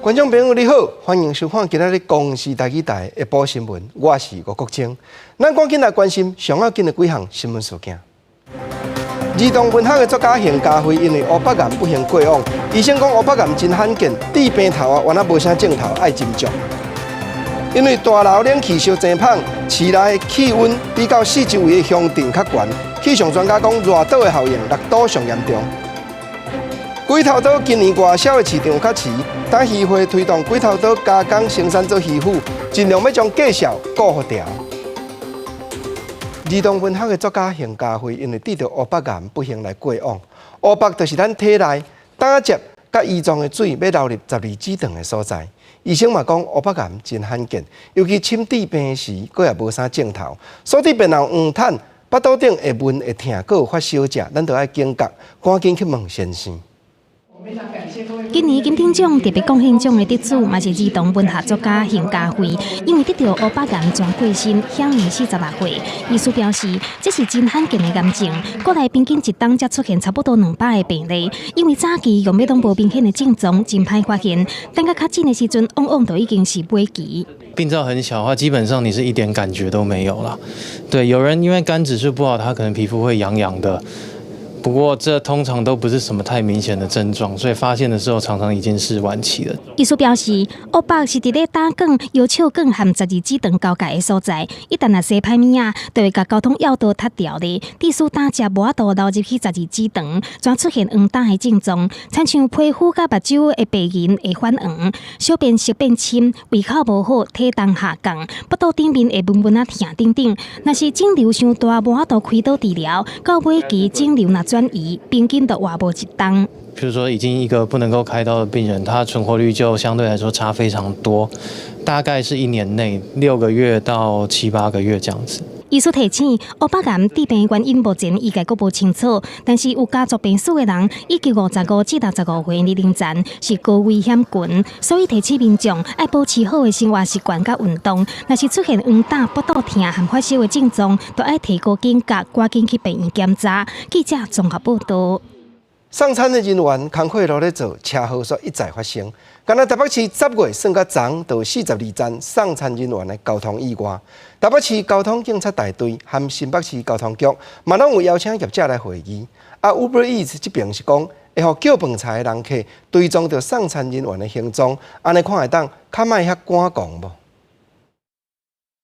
觀眾朋友你好，歡迎收看今仔日公視台語台下晡新聞，我是吳國清。咱趕緊來關心上要緊的幾項新聞事件。兒童文學的作家邢家輝因為烏腹癌不幸過往，醫生講烏腹癌真罕見，治病頭啊，原來無啥症頭，愛斟酌。因為大樓冷氣燒濟麭，市內的氣溫比較四周圍的鄉鎮較懸。氣象專家講，熱島的效應綠島上嚴重。鬼頭刀今年外銷的市場較遲，等漁會推動鬼頭刀加工生產做魚脯，盡量欲將價數顧予牢。兒童文學的作家邢家輝因為得著烏腹癌不幸來過往。烏腹就是咱體內膽汁佮胰臟的水欲流入十二指腸的所在。醫生嘛講烏腹癌真罕見，尤其診治病時，閣也無啥症頭，所以病人黃疸、腹肚頂會悶會疼，閣有發燒者，咱就愛警覺，趕緊去問先生。今年金鼎獎特別貢獻獎的得主，嘛是兒童文學作家邢家輝，因為得著烏腹癌轉過身，享年46歲。醫師表示，這是真罕見的癌症，國內平均一冬才出現差不多200個病例。因為早期用欲攏無明顯的症狀，真歹發現，等到確診的時陣，往往都已經是尾期。病灶很小的話，基本上你是一點感覺都沒有了。對，有人因為肝指數不好，他可能皮膚會癢癢的。不過這通常都不是什麼太明顯的症狀，所以發現的時候常常已經是晚期了。醫師表示，烏腹是佇咧膽管、小腸管和十二指腸交界的所在，一旦若生歹物仔，就會共交通要道塞牢咧，致使膽汁無法度流入去十二指腸，轉出現黃疸的症狀，親像皮膚佮目睭的白銀會反黃，小便色變深，胃口無好，體重下降，腹肚頂面會悶悶仔疼等等。若是腫瘤傷大，無法度開刀治療，到尾期腫瘤若轉移，平均就活無一冬。比如說，已經一個不能夠開刀的病人，他存活率就相對來說差非常多，大概是一年內6個月到七八個月這樣子。醫師提醒，烏腹癌致病原因目前醫界閣無清楚，但是有家族病史的人，以及55至65歲年齡層是高危險群，所以提醒民眾愛保持好的生活習慣佮運動。若是出現黃疸、腹肚疼和發燒的症狀，都愛提高警覺，趕緊去病院檢查。記者綜合報道。送餐的人員工課路咧做，車禍煞一再發生。敢若台北市10月算到昨，就有42件送餐人員的交通意外。台北市交通警察大隊和新北市交通局嘛攏有邀請業者來會議。啊，Uber Eats 這邊是講會予叫飯菜的人客追蹤著送餐人員的行蹤，按呢看會當較莫遐趕狂無？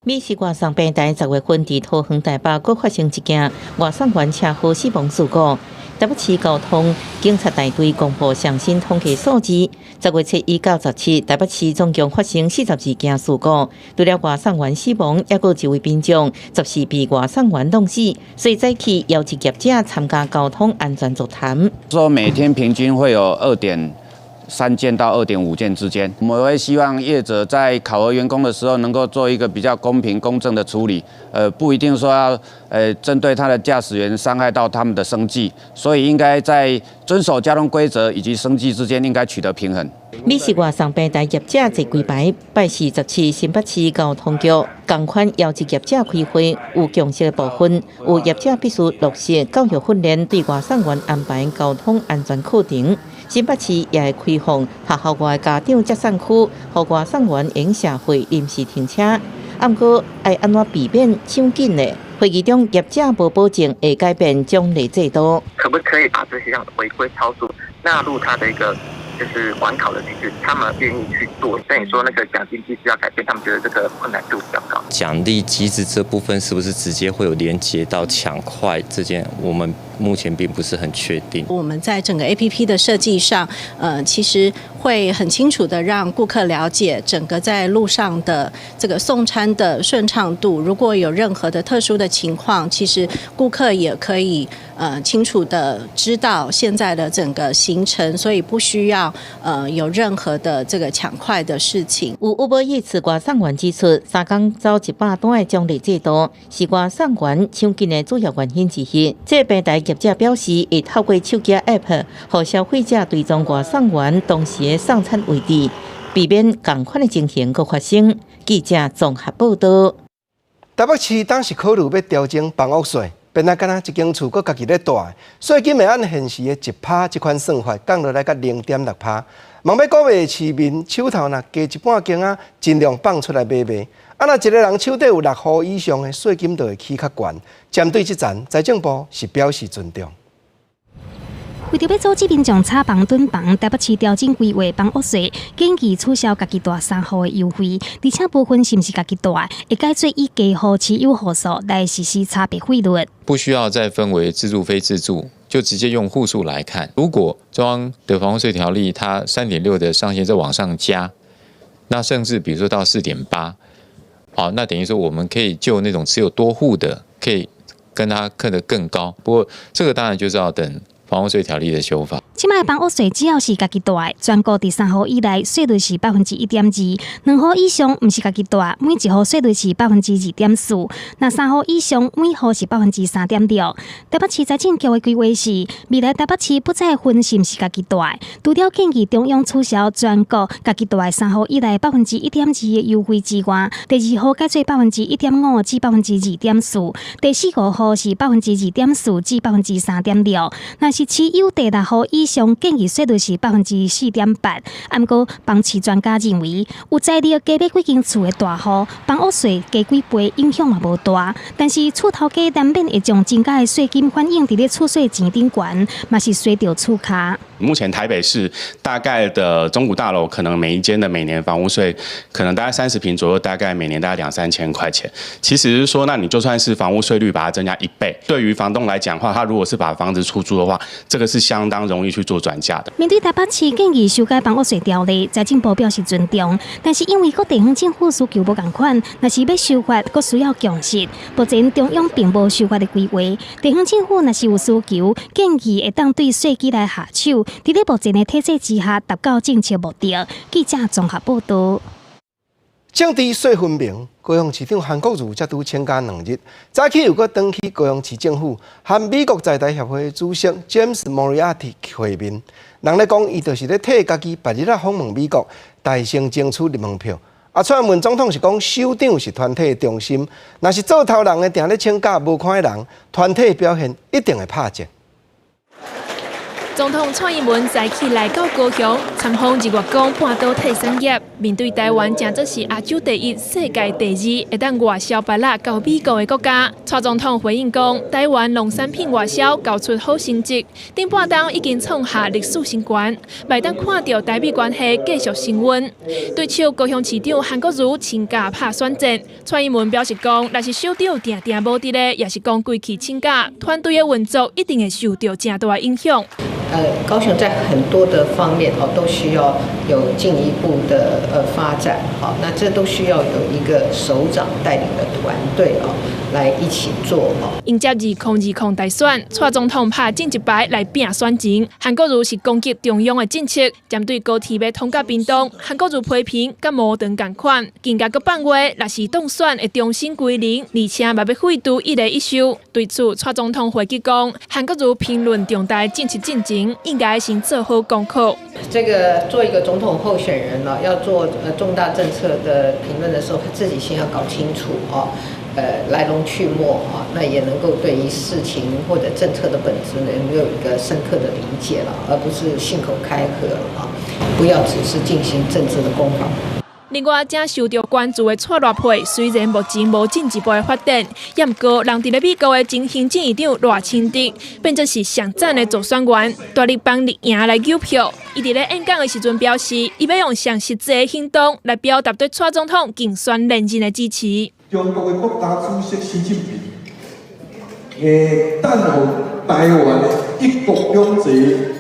美食外送平台10月份佇桃園台北閣發生一件外送員車禍死亡事故。台北市交通警察大隊公布上新統計數字，10月7日到17，台北市總共發生42件事故，除了外送員死亡，抑閣有一位民眾十四被外送員弄死，所以早起邀請業者參加交通安全座談。說每天平均會有2.3件到2.5件之間，我們會希望業者在考核員工的時候，能夠做一個比較公平公正的處理，不一定說要針對他的駕駛員傷害到他們的生計，所以應該在遵守交通規則以及生計之間應該取得平衡。美食外送平台業者坐規排，拜四17新北市交通局仝款邀請業者開會，有共識的部分，有業者必須落實教育訓練，對外送員安排交通安全課程。新北市也會開放學校外家長接送區，予外送員用社會臨時停車。毋過愛按怎避免搶緊呢？會議中業者無保證會改變獎勵制度。可不可以把這些樣違規超速納入他的一個就是管考的機制？他們願意去做，但你說那個獎金機制要改變，他們覺得這個困難度比較高。獎勵機制這部分是不是直接會有連接到搶快這件？我們目前並不是很確定。我們在整個 APP 的設計上，其實會很清楚的讓顧客了解整個在路上的這個送餐的順暢度。如果有任何的特殊的情況，其實顧客也可以清楚的知道現在的整個行程，所以不需要有任何的這個搶快的事情。有 Uber Eats 外送員指出，三工走100單的獎勵制度是外送員搶緊的主要原因之一。這個平台業者表示，會透過手機 App，予消費者追蹤外送員當時的送餐位置，避免仝款的情形閣發生。記者綜合報道。台北市當時考慮欲調整房屋稅，變啊敢若一間厝閣家己咧蹛，稅金會按現時的1趴這款算法降落來到0.6趴。嘛欲鼓勵市民手頭若加一半間仔，盡量放出來買賣。啊，若一个人手底有六戶以上的稅金，就會起較懸。針對這層，財政部是表示尊重。為著欲阻止民眾炒房囤房，台北市調整規劃房屋稅，建議取消家己蹛三戶的優惠，而且無分是毋是家己蹛，會改做以家戶持有戶數來實施差別費率。不需要再分為自住非自住，就直接用戶數來看。如果中央的房屋稅條例它3.6的上限再往上加，那甚至比如說到4.8，好，那等於說我們可以就那種持有多戶的，可以跟他課得更高。不過這個當然就是要等房屋稅條例的修法。這擺房屋稅只要是家己蹛，全國佇三戶以內稅率是1.2%，兩戶以上毋是家己蹛，每一戶稅率是2.4%，若三戶以上每戶是3.6%。台北市財政局的規劃是，未來台北市不再分是毋是家己蹛，除了建議中央取消全國家己蹛三戶以內1.2%的優惠之外，第二戶改做1.5%至2.4%，第四五戶是2.4%至3.6%，若是持有第六戶以上，建議稅率是4.8%。毋過，房市專家認為，有財力加買幾間厝的大戶，房屋稅加幾倍影響嘛無大。但是厝頭家難免會將增加的稅金反映佇咧厝稅錢頂懸，嘛是衰著厝跤。目前台北市大概的中古大樓，可能每一間的每年房屋稅，可能大概30坪左右，大概每年大概兩三千塊錢。其實是說，那你就算是房屋稅率把它增加一倍，對於房東來講話，他如果是把房子出租的話，這個是相當容易去做轉嫁的。面對台北市建議修改房屋稅條例，財政部表示尊重，但是因為各地方政府需求無仝款，若是欲修法，閣需要共識。目前中央並無修法的規劃，地方政府若是有需求，建議會當對稅基來下手。佇咧目前的體制之下，達到政策目的。記者綜合報導。政治稅分明，高雄市長韓國瑜才拄請假2日，早起又閣轉去高雄市政府，和美國在台協會主席 James Moriarty 會面。人咧講，伊就是咧替家己別日仔訪問美國，代先爭取入門票。啊，蔡英文總統是講，首長是團體的中心，若是做頭人的定咧請假無看彼人，團體表現一定會拍折。總統蔡英文早起來到高雄參訪日月光半導體產業，面對台灣誠做是亞洲第一、世界第二，會當外銷芭樂到美國的國家。蔡總統回應講，台灣農產品外銷交出好成績，頂半冬已經創下歷史新高，會當看著台美關係繼續升溫。對手高雄市長韓國瑜請假拍選戰，蔡英文表示講，若是首長定定無佇咧，抑是講規氣請假，團隊的運作一定會受著誠大的影響。高雄在很多的方面哦，都需要有進一步的發展，好，那這都需要有一個首長帶領的團隊哦，來一起做哦。迎接2020大選，蔡總統拍正一牌來拼選情。韓國瑜是攻擊中央的政策，針對高鐵欲通到屏東，韓國瑜批評佮魔糖仝款。近日閣放話，若是當選會重新歸零，而且嘛欲廢除一例一休。對此，蔡總統回擊講，韓國瑜評論重大政策進程，應該先做好功課。這個做一個總統候選人呢，要做重大政策的評論的時候，他自己先要搞清楚哦，來龍去脈啊，那也能夠對於事情或者政策的本質能夠有一個深刻的理解了，而不是信口開河啊，不要只是進行政治的攻防。另外，正受著關注的蔡賴配，雖然目前無進一步的發展，也毋過人佇咧美國的前行政院長賴清德，變做是上讚的助選員，大力幫綠營來扭票。伊佇咧演講的時陣表示，伊欲用上實際的行動來表達對蔡總統競選連任的支持。中國的國家主席習近平，會等予台灣的一國兩制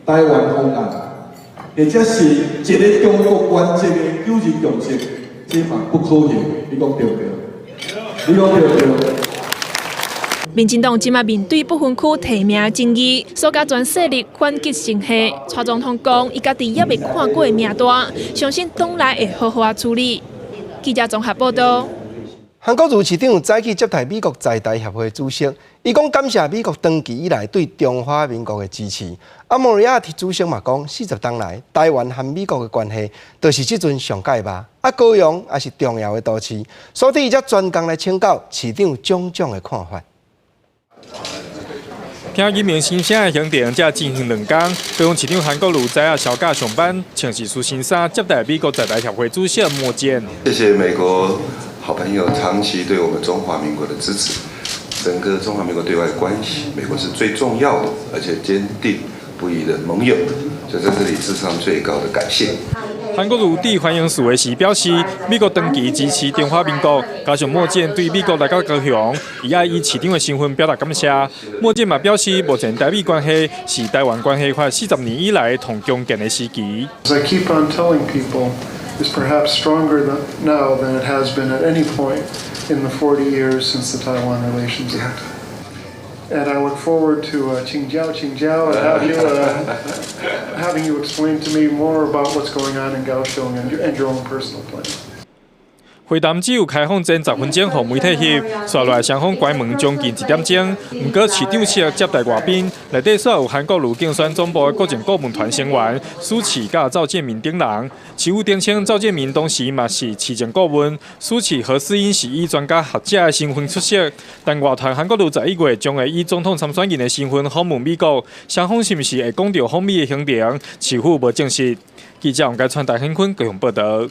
台灣方案，或者是一個中國原則的九二共識，這嘛不可行。你講對毋對？你講對毋對？民進黨這馬面對不分區提名爭議，所甲全勢力反擊成氣。蔡總統講，伊家己猶未看過名單，相信黨內會好好仔處理。記者綜合報導。韓國瑜市長早起接待美國在台協會主席，伊講感謝美國長期以來對中華民國的支持。啊，莫瑞亞蒂主席嘛講，40冬來台灣和美國的關係，就是這陣上蓋肉。啊，高雄也是重要的都市，所以伊才專工來請教市長種種的看法。聽人民心聲的行程才進行2工，高雄市長韓國瑜早仔銷假上班，穿時事新衫接待美國在台協會主席莫健。謝謝美國好朋友長期對我們中華民國的支持，整個中華民國對外關係，美國是最重要的，而且堅定不移的盟友，就在這裡致上最高的感謝。韓國瑜佇歡迎辭的時表示，美國長期支持中華民國，加上莫健對美國來到高雄，伊愛以市長的身份表達感謝。莫健嘛表示，目前台美關係是台灣關係法40年以來上強健的時期。 As I keep on telling people, is perhaps stronger now than it has been at any point in the 40 years since the Taiwan Relations Act. And I look forward to 請教請教 and having you explain to me more about what's going on in Kaohsiung and your own personal plan. 會談只有開放前10分鐘予媒體翕，紲落來雙方關門將近1點鐘。毋過市長室接待外賓，內底煞有韓國瑜競選總部的國政顧問團成員蘇起佮趙建銘等人。市府澄清，趙建銘當時嘛是市政顧問，蘇起何思英是以專家學者的身份出席。但外傳韓國瑜11月將會以總統參選人的身份訪問美國，雙方是毋是會講著訪美的行程，市府無證實。記者王家川、大興坤高雄報導。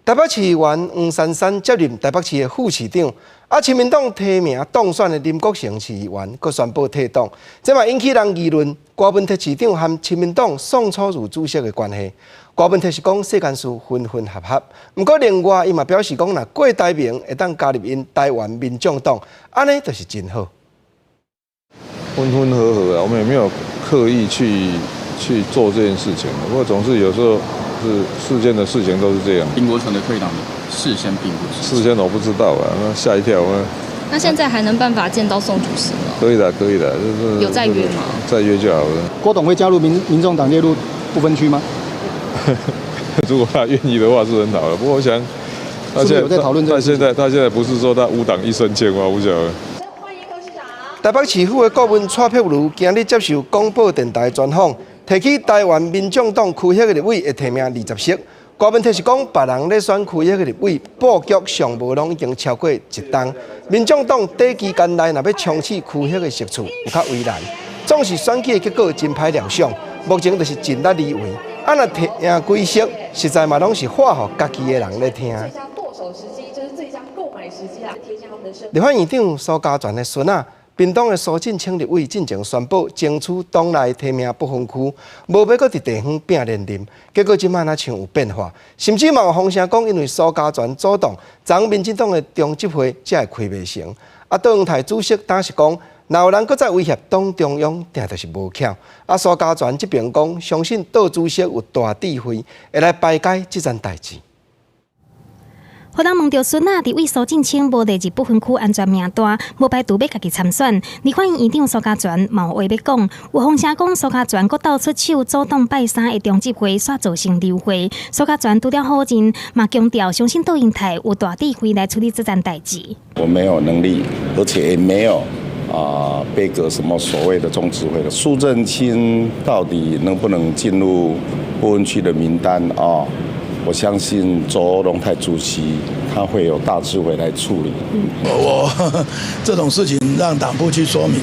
台北市議員黃珊珊接任台北市的副市長，啊，親民黨提名當選的林國成市議員，閣宣布退黨，這嘛引起人議論柯文哲市長和親民黨宋楚瑜主席的關係。柯文哲是講世間事分分合合，毋過另外伊嘛表示講，若郭台銘會當加入𪜶台灣民眾黨，按呢就是真好。分分合合啊，我們也沒有刻意去做這件事情，不過總是有時候。是世間的事情都是這樣。林國成的退黨，事先並不知。事先我不知道啊，那嚇一跳啊。那現在還能辦法見到宋主席嗎？可以的，可以的，就是。有再約嗎？再約就好了。郭董會加入民眾黨列入不分區嗎？如果他願意的話，是很好的。不過我想，他現在他現在不是說他無黨一身輕嗎？我不曉得。台北市府的顧問蔡碧如今日接受廣播電台專訪。提起台灣民眾黨區域的立委會提名20席，柯文哲是講別人咧選區域的立委布局上無攏已經超過一冬。民眾黨短期間內若欲衝刺區域的席次，有較為難。總是選舉的結果真歹料想，目前就是盡力而為。啊，若提名幾席，實在嘛攏是話予家己的人咧聽。立法院長蘇嘉全的孫仔，屏東的蘇震清立委進前宣布爭取黨內提名不分區，無欲閣佇地方拚連任，結果這擺若像有變化，甚至嘛有風聲講，因為蘇嘉全阻擋，昨民進黨的中執會才會開袂成。啊，卓榮泰主席當時講，若有人閣再威脅黨中央，定就是無巧。啊，蘇嘉全這邊講，相信杜主席有大智慧，會來排解這件代誌。予人問著孫仔佇位蘇震清無列入不分區安全名單，無排除欲家己參選。立法院院長蘇嘉全嘛有話欲講，有風聲講蘇嘉全閣鬥出手阻擋拜三的中執會，煞造成流會。蘇嘉全除了否認，嘛強調相信杜英泰有大智慧來處理這件代誌。我沒有能力，而且也沒有啊背個什麼所謂的中執會的。蘇震清到底能不能進入不分區的名單啊？我相信卓榮泰主席他會有大智慧來處理。我這種事情讓黨部去說明。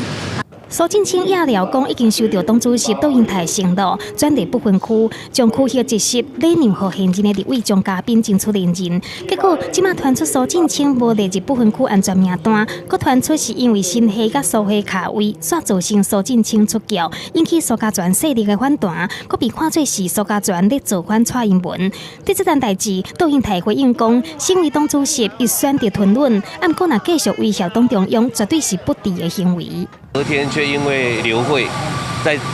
蘇震清也料講，已經收到黨主席杜英泰承諾，轉入不分區，將區域一席禮讓予現任的立委張嘉賓爭取連任。結果，這馬傳出蘇震清無列入不分區安全名單，閣傳出是因為新會佮蘇會卡位，煞造成蘇震清出局，引起蘇嘉全勢力的反彈，閣被看做是蘇嘉全咧造反蔡英文。對這件代誌，杜英泰回應講，身為黨主席，伊選擇吞忍，毋過若繼續威脅黨中央，絕對是不智的行為。昨天卻因為流會，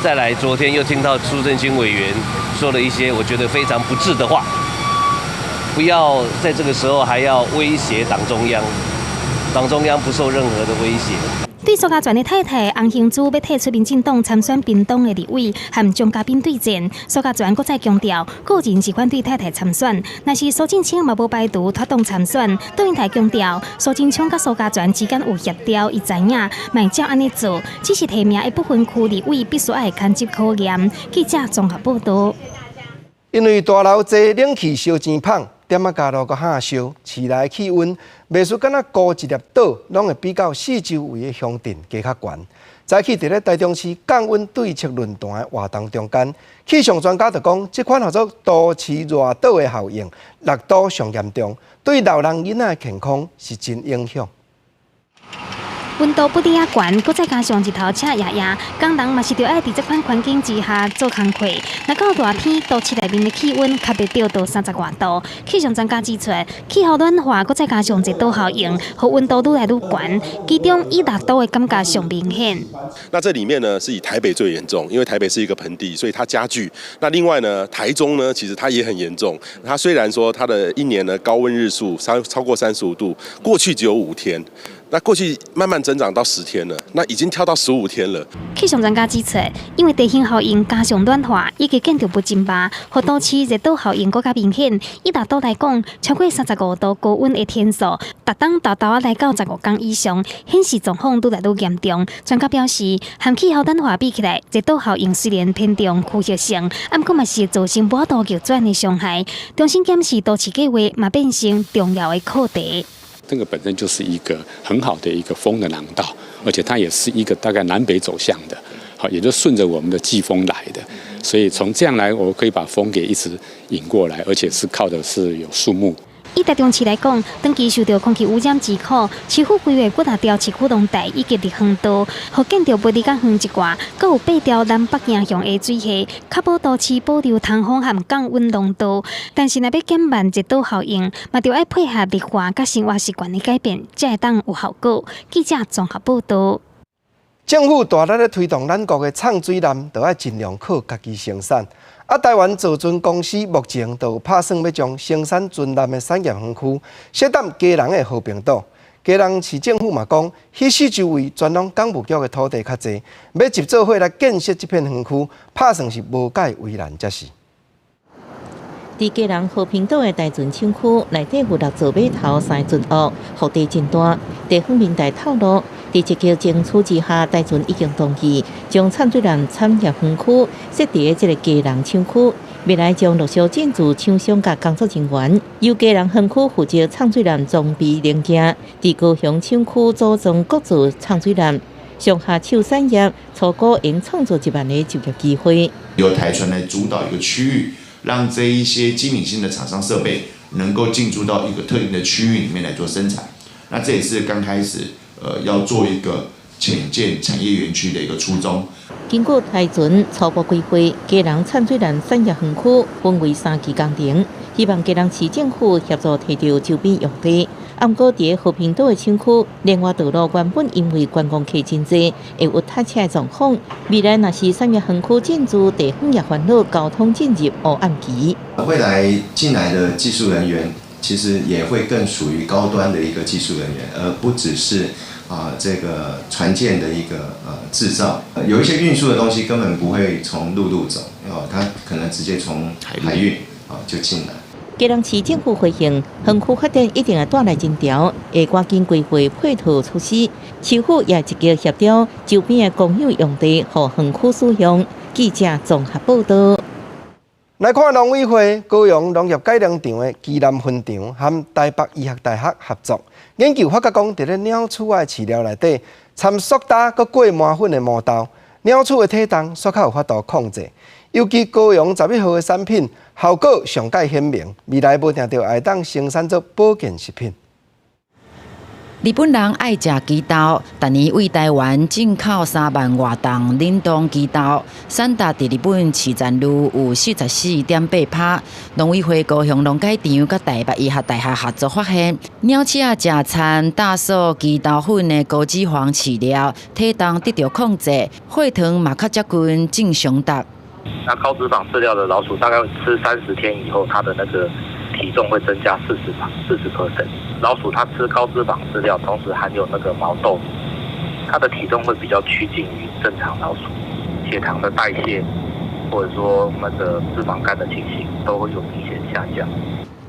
再來，昨天又聽到蘇震清委員說了一些我覺得非常不智的話，不要在這個時候還要威脅黨中央，黨中央不受任何的威脅。對蘇嘉全的太太洪興珠欲退出民進黨參選屏東的立委，和張嘉賓對戰。蘇嘉全閣再強調，個人是反對太太參選，若是蘇震清嘛無排除脫黨參選。杜英泰強調，蘇貞昌佮蘇嘉全之間有協調，伊知影，莫照按呢做，只是提名的不分區立委必須愛牽執考驗。記者綜合報導。因為大樓濟冷氣燒錢麭，點仔加爐閣下燒，市內氣溫袂輸敢若孤一粒島，攏會比較四周圍的鄉鎮加較懸。早起佇咧台中市降溫對策論壇的活動中間，氣象專家就講，這款號做都市熱島的效應，六都上嚴重，對老人囡仔的健康是真影響。溫度不止仔懸，閣再加上日頭赤炎炎，工人嘛是著愛佇這款環境之下做工課。若到熱天，都市內面的氣溫較袂著到三十外度。氣象專家指出，氣候暖化，閣再加上熱島效應，予溫度愈來愈懸，其中以六都的感覺上明顯。那這裡面呢，是以台北最嚴重，因為台北是一個盆地，所以它加劇。那另外呢，台中呢，其實它也很嚴重。它雖然說它的一年的高溫日數超過35度，過去只有5天。那過去慢慢增長到10天了，那已經跳到15天了。氣象專家指出，因為地形效應加上暖化以及建築物增加，予都市熱島效應閣較明顯。以六都來講，超過35度高溫的天數，逐冬沓沓來到15工以上，顯示狀況愈來愈嚴重。專家表示，和氣候暖化比起來，熱島效應雖然偏重區域性，毋過嘛是造成無法度逆轉的傷害。重新檢視都市計畫嘛變成重要的課題。這個本身就是一個很好的一個風的廊道，而且它也是一個大概南北走向的，好，也就順着我們的季風來的，所以從這樣來，我可以把風給一直引過來，而且是靠的是有樹木。以台中市來講，長期受著空氣污染之苦，市府規劃幾若條市區廊帶以及綠園道，予建築物離較遠一寡，閣有八條南北走向的水系，確保都市保留通風和降溫廊道。但是，若欲減慢熱島效應，嘛著愛配合綠化佮生活習慣的改變，才會當有效果。記者綜合報導。政府大力咧推動咱國的摠水艦，著愛盡量靠家己生產。啊，台灣造船公司目前就有拍算欲將生產船艦的產業園區設佇基隆的和平島。基隆市政府嘛講，彼四周圍全攏港務局的土地較濟，欲集做伙來建設這片園區，拍算是無介為難才是。佇基隆和平島的台船廠區內底有六座碼頭、三個船塢，腹地真大。地方民代透露，佇積極爭取之下，台船已經同意將摠水艦產業園區設佇這个基隆廠區。未來將陸續進駐廠商佮工作人員，由基隆園區負責摠水艦裝備零件，佇高雄廠區組裝各自摠水艦。上下手產業初估應創造1萬个就業機會。由台船來主導一個區域，讓這一些機敏性的廠商設備能夠進駐到一個特定的區域裡面來做生產。那這也是剛開始，要做一個潛建產業園區的一個初衷。經過台船初步規劃，基隆摠水艦產業園區分為三期工程，希望基隆市政府協助提著周邊用地。毋過，佇和平島的廠區，另外道路原本因為觀光客真濟，會有塞車的狀況。未來若是產業園區進駐，地方也煩惱交通進入黑暗期。未來進來的技術人員，其實也會更屬於高端的一個技術人員，而不只是這個船艦的一個製造。有一些運輸的東西根本不會從陸路走，哦，它可能直接從海運就進來。基隆市政府回應，園區發展一定會帶來人潮，會趕緊規劃配套措施。市府也積極協調周邊的公有用地，予園區使用。記者綜合報導。來看農委會高雄農業改良場的基南分場和台北醫學大學合作研究，發覺講，佇咧鳥鼠的飼料內底摻蘇打閣過麻粉的毛豆，鳥鼠的體重煞較有法度控制。尤其高雄11號的產品效果上蓋顯明，未來無定著會當生產做保健食品。日本人愛食枝豆，逐年對台灣進口3萬外噸冷凍枝豆，產值佇日本市占率有44.8%。農委會高雄農改場佮台北醫學大學合作發現，鳥鼠仔食摻大素枝豆粉的高脂肪飼料，體重得著控制，血糖嘛較接近正常值。那高脂肪飼料的老鼠大概吃30天以後，它的那個體重會增加40%。老鼠它吃高脂肪飼料，同時含有那個毛豆，它的體重會比較趨近於正常老鼠。血糖的代謝，或者說那個脂肪肝的情形，都會有明顯下降。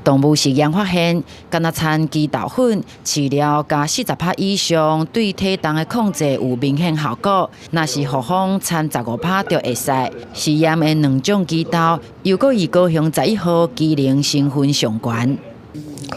動物實驗發現，干焦摻枝豆粉飼料加40%以上，對體重的控制有明顯效果。若是複方摻15%就會使。試驗的兩種枝豆，又閣以高雄11號機能成分上懸。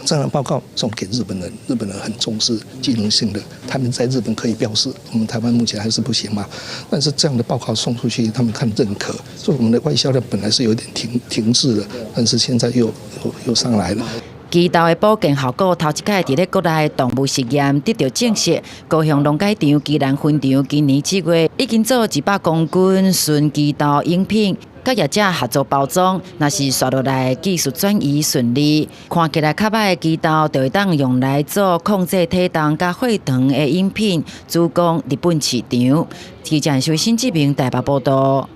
這樣的報告送給日本人，日本人很重視機能性的，他們在日本可以標示，我們台灣目前還是不行嘛。但是這樣的報告送出去，他們看認可，所以我們的外銷量本來是有點停滯的，但是現在又上來了。雞豆的保健效果，頭一擺佇咧國內動物實驗得到證實。高雄農改場基蘭分場今年7月已經做100公斤純雞豆飲品，佮業者合作包裝，若是紲落來技術轉移順利，看起來較歹的雞豆就會當用來做控制體重佮血糖的飲品，主攻日本市場。記者新志明台北報道。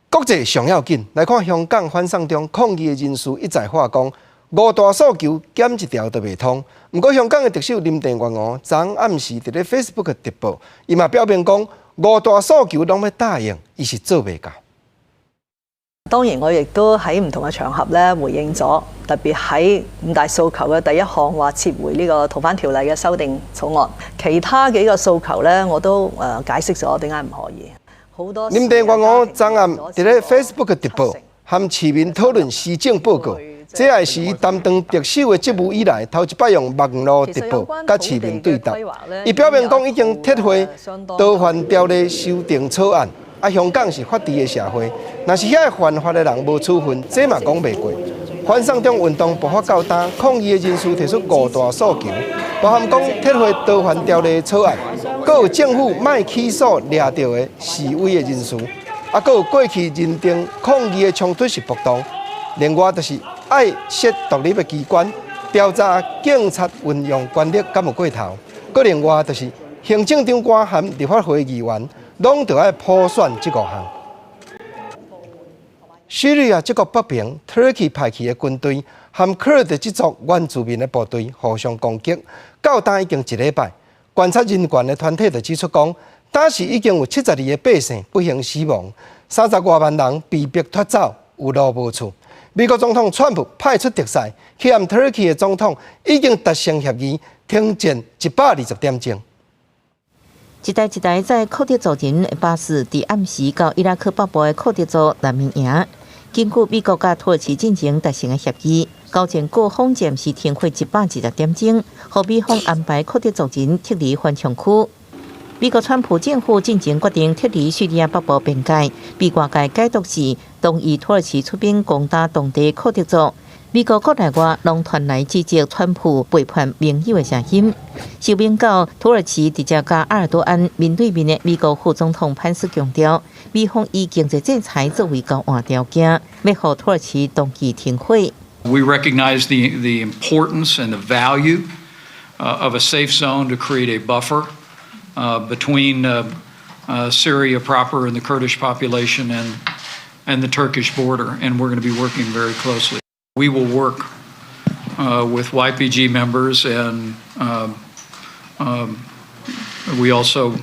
國際上要緊，來看香港反送中抗議的人士一再喊講，五大訴求減一條都袂通。毋過香港的特首林鄭月娥昨暗時佇咧 Facebook 直播，伊嘛表明講五大訴求攏欲答應，伊是做袂到。當然，我亦都喺唔同嘅場合咧回應咗，特別喺五大訴求嘅第一項話撤回呢個逃犯條例嘅修訂草案，其他幾個訴求咧我都解釋咗點解唔可以。好多林鄭月娥昨暗佇咧 Facebook 直播，和市民討論施政報告。這也是伊擔當特首的職務以來，頭一擺用網路直播佮市民對答。伊表明講已經撤回逃犯條例修訂草案。啊，香港是法治的社會，若是遐个犯法的人無處分，這嘛講袂過。反送中運動爆發到今，抗議的人士提出五大訴求，包含講撤回逃犯條例草案，閣有政府莫起訴掠著的示威的人士，啊，閣有過去認定抗議的衝突是暴動。另外就是愛設獨立的機關調查警察運用權力敢有過頭。閣另外就是行政長官和立法會議員攏著愛普選這五項。敘利亞這國北邊，土耳其派去的軍隊和庫爾德這族原住民的部隊互相攻擊，到今已經一禮拜。觀察人權的團體就指出講，當時已經有72個百姓不幸死亡，30外萬人被迫脫走，有路無厝。美國總統川普派出特使去和土耳其的總統已經達成協議，停戰120點鐘。一台一台載庫德族人的巴士，佇暗時到伊拉克北部的庫德族難民營。根據美國佮土耳其進前達成的協議，交戰各方暫時停火120點鐘，予美方安排庫德族人撤離緩衝區。美國川普政府進前決定撤離敘利亞北部邊界，被外界解讀是同意土耳其出兵攻打當地庫德族。美國國內外攏傳來指責川普背叛盟友的聲音。受命到土耳其直接佮埃爾多安面對面的美國副總統潘斯強調，美方以經濟制裁作為交換條件，欲予土耳其同意停火。 We recognize the importance and the value of a safe zone to create a buffer between Syria proper and the Kurdish population and the Turkish border, and we're going to be working very closely. We will work with YPG members, and we also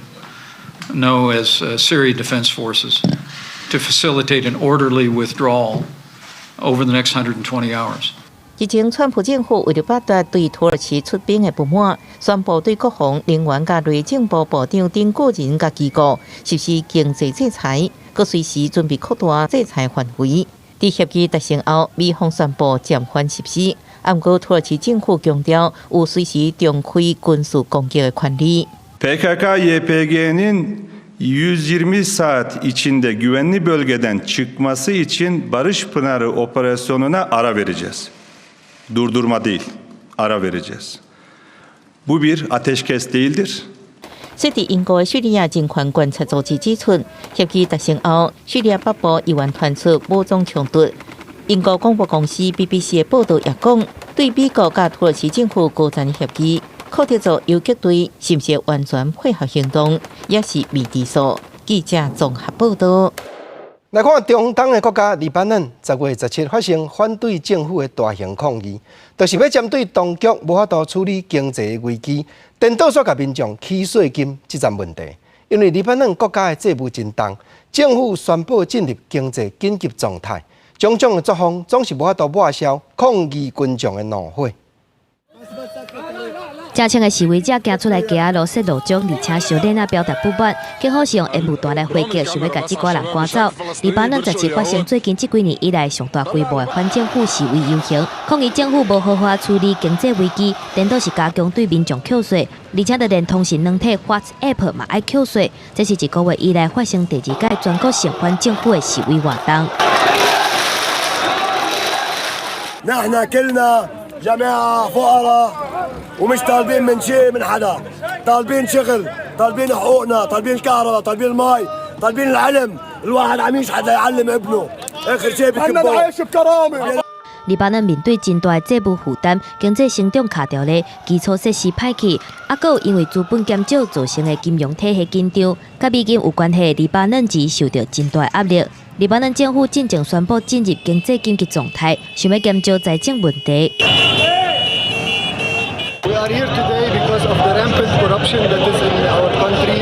know as Syria Defense Forces to facilitate an orderly withdrawal over the next 120 hours. 日前，川普政府為著擺脫對土耳其出兵的不滿，宣布對國防、能源佮內政部部長等個人佮機構實施經濟制裁，閣隨時準備擴大制裁範圍。佇協議達成後，美方宣布暫緩實施，毋過土耳其政府強調有隨時重開軍事攻擊的權利。 PKK-YPG'nin 120 saat içinde güvenli bölgeden çıkması için Barış Pınarı operasyonuna ara vereceğiz. Durdurma değil, ara vereceğiz. Bu bir ateşkes değildir. 設佇英國的敘利亞人權觀察組織指出，協議達成後，敘利亞北部猶原傳出武裝衝突。英國廣播公司 BBC 的報導也講，對美國佮土耳其政府高層協議，庫德族游擊隊是毋是完全配合行動，也是未知數。記者綜合報導。來看中東的國家黎巴嫩，10月17發生反對政府的大型抗議，就是欲針對當局無法度處理經濟危機，顛倒煞共民眾起稅金這層問題。因為黎巴嫩國家的債務真重，政府宣布進入經濟緊急狀態，種種的作風總是無法度抹消抗議群眾的怒火。成千个示威者行出來街仔路設路障，而且燒鏈仔表達不滿，警方是用煙霧彈來回擊，想欲共這寡人趕走。黎巴嫩十七發生最近這幾年以來上大規模的反政府示威遊行，抗議政府無好好處理經濟危機，顛倒是加強對民眾扣稅，而且就連通訊軟體 WhatsApp 嘛愛扣稅。這是一個月以來發生第二屆全國性反政府的示威活動。 نحن كلنا جماعة فقراء ومش طالبين من شيء من حدا، طالبين شغل، طالبين حقوقنا، طالبين الكهرباء، طالبين المي، طالبين العلم. الواحد عم يشحد ليعلم ابنه. آخر شيء بكبوه. العيش بكرامة. 黎巴嫩面對真大的債務負擔，經濟成長卡著咧，基礎設施歹去，啊，閣有因為資本減少造成的金融體系緊張，佮美金有關係，黎巴嫩錢受著真大壓力。黎巴嫩政府進前宣布進入經濟緊急狀態，想欲減少財政問題。 We are here today because of the rampant corruption that is in our country.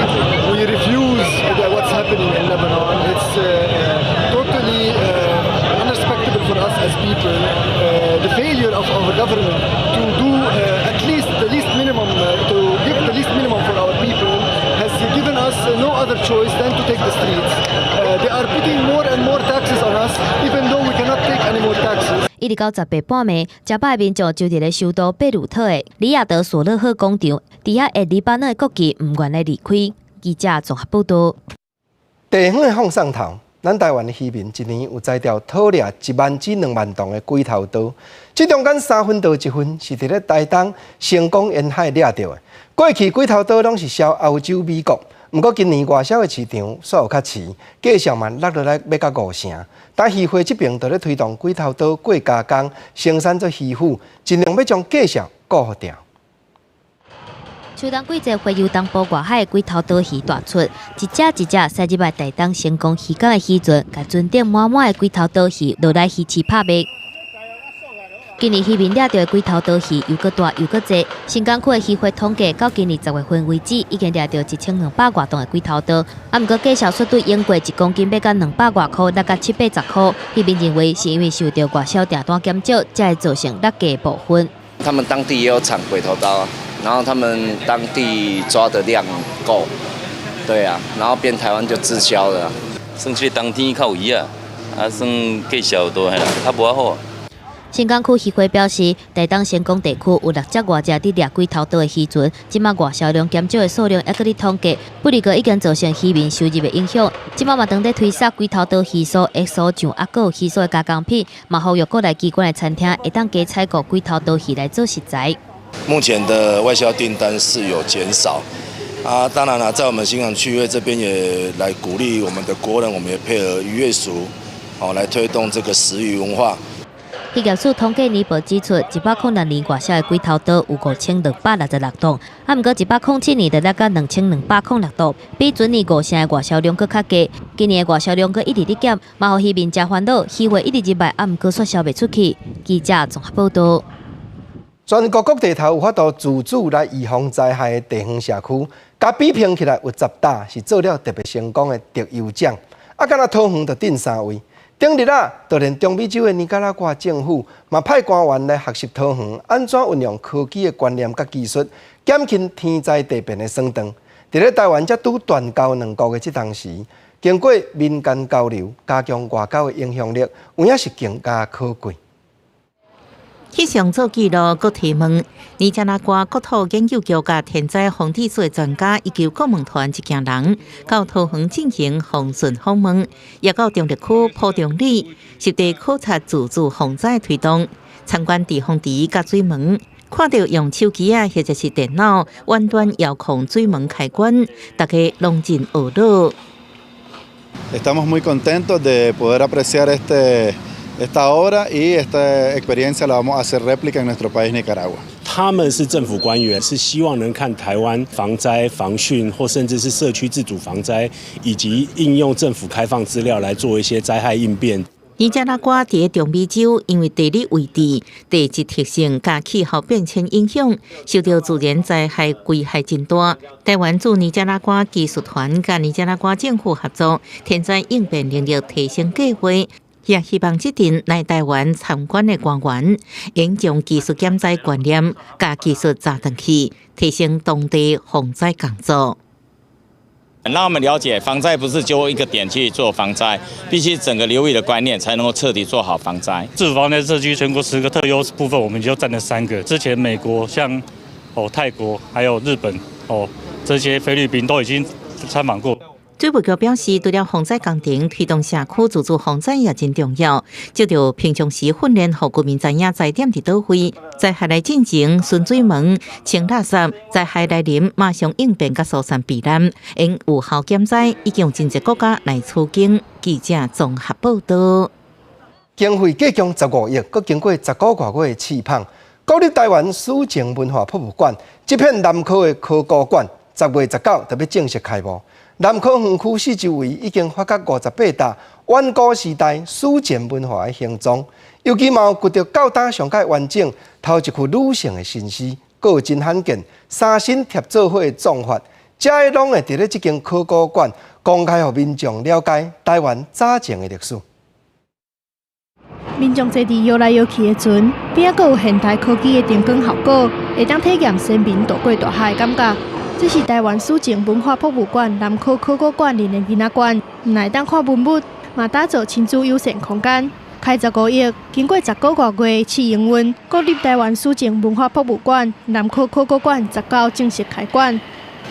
We refuse what's happening in Lebanon. It's totally unacceptable for us as people. The failure of our government to do at least the least minimum, to give the least minimum for our people, has given us no other choice than to take the streets. They are putting more and more taxes on us, even though we cannot take any more taxes. 一直到18半暝，成百民眾就佇咧首都貝魯特的里亞德索勒赫廣場，佇遐會黎巴嫩的國旗毋願來離開。記者綜合報導。地方的放送頭，咱台灣的漁民一年有才調討掠1萬至2萬噸的鬼頭刀，這中間三分多一份是佇咧台東成功沿海掠著的。過去鬼頭刀攏是銷歐洲、美國，毋過今年外銷的市場煞有較遲，價數嘛落落來欲到五成。但漁會這爿就咧推動鬼頭刀過加工，生產做魚脯，盡量欲將價數顧予牢。秋冬季節，回游東部外海的鬼頭刀魚大出，一隻一隻駛入來台東成功漁港的漁船，共船頂滿滿的鬼頭刀魚落來魚市拍賣。今年漁民掠著的鬼頭刀魚又閣大又閣濟，新港區的漁會統計，到今年10月份為止，已經掠著1200外噸的鬼頭刀。啊，毋過價數卻對英國一公斤欲到200外箍，落到七八十箍。漁民認為是因為受著外銷訂單減少，才會造成落價部分。他們當地也有產鬼頭刀，然後他們當地抓的量夠，對啊，然後變台灣就滯銷了。算這個冬天較有魚啊，啊算價數都係啦，較無好。新港區漁會表示，台東成功地區有六隻外隻佇掠鬼頭刀的漁船，這馬外銷量減少的數量猶閣咧統計，不過已經造成漁民收入的影響。這馬嘛當咧推銷鬼頭刀魚酥、黑酥醬，啊，閣有魚酥的加工品，嘛呼籲國內機關的餐廳會當加採購鬼頭刀魚來做食材。目前的外銷訂單是有減少，啊，當然啦，在我們新港區會這邊也來鼓勵我們的國人，我們也配合漁業署，哦，來推動這個食魚文化。漁業署統計年報指出，106年外銷的鬼頭刀有5266噸，啊，毋過107年就落到2206噸，比前年五成的外銷量閣較低。今年的外銷量閣一直咧減，嘛予漁民誠煩惱，魚貨一直入來，啊，毋過卻銷袂出去。記者綜合報導。全國各地頭有法度自主來預防災害的地方社區，共比拼起來有10搭是做了特別成功的特優獎，啊，敢若桃園就頂三位。頂日啊，就連中美洲的尼加拉瓜政府嘛派官員來學習桃園按怎運用科技的觀念佮技術，減輕天災地變的損傷。佇咧台灣才拄斷交兩國的這當時，經過民間交流，加強外交的影響力，有影是更加可貴。氣象做記錄，閣提問，尼加拉瓜國土研究局佮天災防治署的專家以及顧問團一行人，到桃園進行防汛訪問，也到中壢區埔中里實地考察自主防災推動，參觀滯洪池佮水門，看著用手機仔或者是電腦遠端遙控水門開關，大家攏真懊惱。 Estamos muy contentos de poder apreciar esta obra y esta experiencia la vamos a hacer réplica en nuestro país Nicaragua。他們是政府官員，是希望能看台灣防災防汛，或甚至是社區自主防災，以及應用政府開放資料來做一些災害應變。尼加拉瓜佇中美洲，因為地理位置、地質特性佮氣候變遷影響，受著自然災害危害真大。台灣駐尼加拉瓜技術團佮尼加拉瓜政府合作，天災應變能力提升計劃。也希望這陣來台灣參觀的官員，應將技術減災觀念佮技術紮轉去，提升當地防災工作。讓我們了解防災不是就一個點去做防災，必須整個流域的觀念才能夠徹底做好防災。自主防災社區全國10個特優部分，我們就佔了3個。之前美國、像泰國、還有日本這些菲律賓都已經參訪過。水務局表示，除了防災工程，推動社區自主防災也真重要。藉著平常時訓練，予居民知影災點佇佗位，災害來進前巡水門、清垃圾，災害來臨馬上應變佮疏散避難，用有效減災，已經有真濟國家來取經。記者綜合報導。經費計共15億，閣經過10個外月的試麭，國立臺灣史前文化博物館這片南科的考古館，10月19就欲正式開幕。南科園區四周圍已經發覺58沓遠古時代史前文化的行蹤，尤其嘛有掘著到今上蓋完整頭一具女性的身屍，閣有真罕見三身疊做伙的葬法，這些攏會佇咧這間考古館公開予民眾了解臺灣早前的歷史。民眾坐佇搖來搖去的船，邊仔閣有現代科技的燈光效果，會當體驗先民渡過大海的感覺。這是臺灣史前文化博物館南科考古館內的囡仔館，毋但會當看文物，嘛打造親子友善空間。開15億，經過10個外月試營運，國立臺灣史前文化博物館南科考古館19正式開館。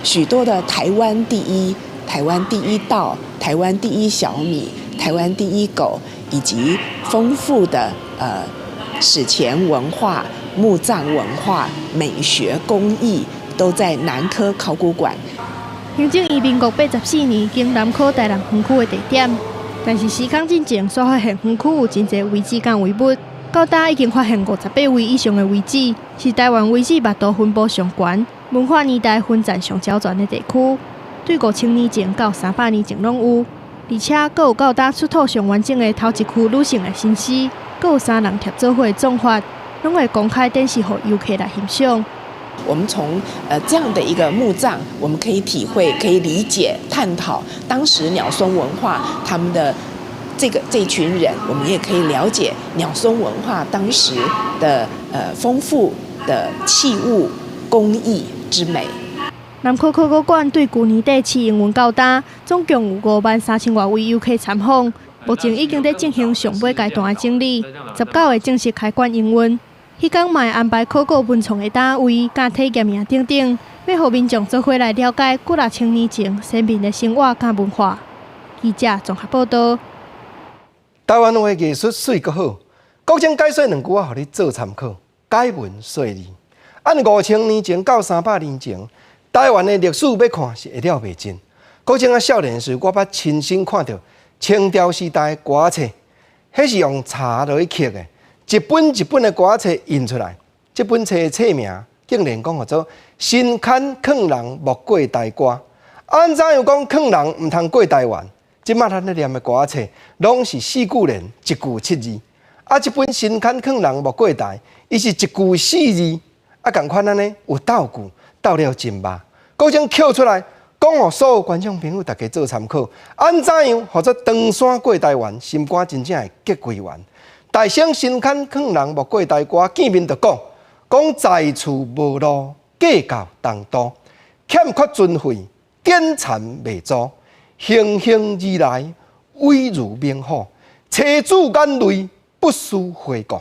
許多的臺灣第一、臺灣第一稻、臺灣第一小米、臺灣第一狗，以及豐富的史前文化、墓葬文化、美學工藝，都在南科考古館。行政院民國84年經南科台南園區的地點，但是時空進前煞發現園區有真濟遺址佮遺物，到今已經發現58位以上的遺址，是臺灣遺址密度分布上懸、文化年代分層上齊全的地區。對5000年前到300年前攏有，而且閣有到今出土上完整的頭一具女性的身屍，閣有三人疊做伙的葬法，攏會公開展示予遊客來欣賞。我們從這樣的一個墓葬，我們可以體會、可以理解、探討當時鳥松文化他們的這群人，我們也可以了解鳥松文化當時的豐富的器物工藝之美。南科考古館對舊年底試營運到今，總共有5萬3千外位遊客參訪，目前已經佇進行上尾階段的整理，19會正式開館營運。彼工嘛會安排考古文創的展位、佮體驗營等等，欲予民眾做伙來了解幾若千年前先民的生活佮文化。記者綜合報導。臺灣話藝術媠閣好，國政解說兩句話，予你做參考。解文說字，按5000年前到300年前，臺灣的歷史欲看是會了袂盡。國政啊少年時，我捌親身看著清朝時代的歌冊，彼是用柴落去刻的。一本一本的歌冊印出來，這本冊的冊名竟然講號做《新崁囥人莫過台歌》。按怎樣講囥人毋通過臺灣？這馬咱咧念的歌冊，攏是四句聯，一句七字。啊，這本《新崁囥人莫過台》，伊是一句四字。啊，仝款按呢有鬥句，鬥了真肉。閣將抾出來，講予所有觀眾朋友大家做參考。按怎樣號做唐山過臺灣，心肝真正會結規圓。大聲新崁囥人莫過台歌，見面就講，講在厝無路，過到東都，欠缺尊惠，典田袂足，行行而來，威如猛虎，妻子眼淚不思回顧。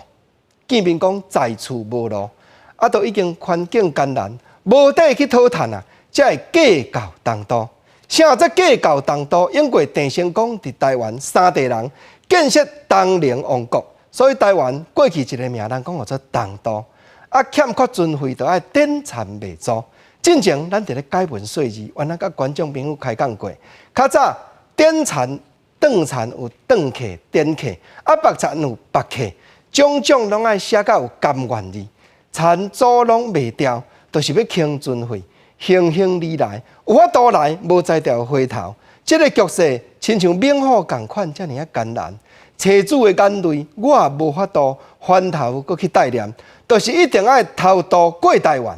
見面講在厝無路，啊，都已經環境艱難，無地去討趁啊，才會過到東都。啥叫過到東都？因為鄭成功佇臺灣三地人建設東寧王國。所以臺灣過去一个名，人講號做東都，啊欠缺尊惠，就愛典田袂足。進前咱佇咧解文說字，原來佮觀眾朋友開講過。較早典田、斷田有斷客、典客，啊縛田有縛客，種種攏愛寫甲有甘願字，田租攏袂掉，就是欲輕尊惠，行行而來，有法度來，無才調回頭。這个局勢親像猛虎仝款，遮爾仔艱難。妻子的眼淚，我也無法度翻頭閣去代念，就是一定愛偷渡過臺灣。